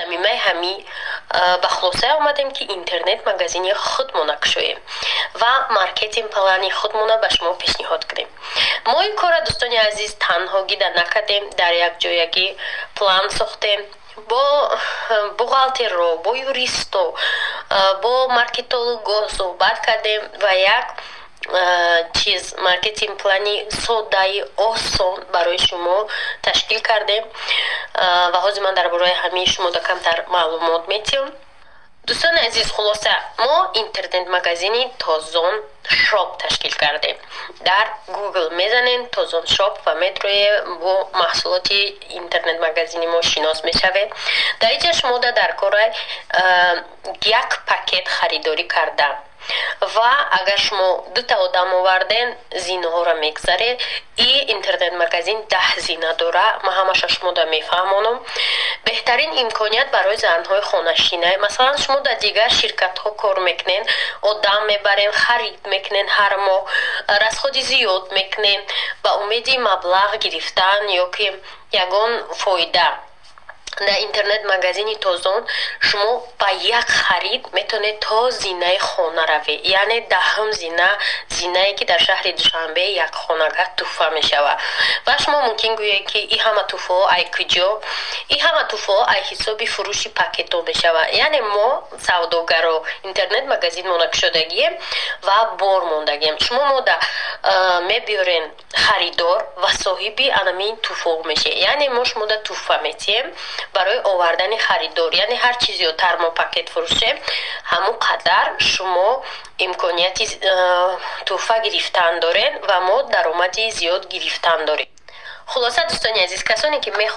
Замимаи ҳамӣ ба хулосае омадем, ки интернет-магазини худмона кушоем ва маркетинг плани худмона ба шумо пешниҳод кунем. Мо ин корра, дӯстони азиз, танҳо гида накардем, дар якҷоягӣ план сохтем бо бухгалтерро, бо юристо, бо маркетолого суҳбат кардем ва як чиз, маркетинг плани содаи осон барои шумо ташкил кардем. Ва ҳозир ман дар бораи ҳамин шумода камтар маълумот метиҳам. Дӯстони азиз, хулоса, мо интернет-магазини Тозон Шоп ташкил кардем. Дар Google мезанем Тозон Шоп ва метроe, бо маҳсулоти интернет-магазини мо шинос мешавед. Дар инҷа шумода дар кора як пакет харидорӣ карда ва агар шумо дута одам оварден, зинаҳоро мегзаред. И интернет-магазин 10 зина дора, ман ҳамаша шумода мефаҳмонам. Беҳтарин имконият барои занҳои хонашина. Масалан, шумо дар дигар ширкатҳо кор мекунед, одам мебарен, харид мекунен, ҳар моҳ расходи зиёд мекунен ба умеди маблағ гирифтан ё ки ягон фоида. Дар интернет-магазини Тозон шумо ба як харид метавонед то зинаи хона равед, яъне 10-ум зина, зинае ки дар шаҳри Душанбе як хонага тӯҳфа мешавад. Ва шумо мумкин гӯед, ки и ҳама тӯҳфаҳо ай куҷо? И ҳама тӯҳфаҳо ай ҳисоби фурӯши пакетҳо мешавад. Яъне мо савдогаро интернет-магазинмона кушодагием ва бор мондагием. Шумо мода мебиёрен харидор ва соҳиби анамин тӯҳфаҳо мешавед. Яъне мо шумода тӯҳфа метиҳем барои овардани харидор. Яъне ҳар чи зиёдтар мо пакет фурӯшем, ҳамон қадар шумо имконияти тӯҳфа гирифтан доред ва мо даромади зиёд гирифтан дорем. Хулоса, дӯстони азиз, касоне ки мехоҳанд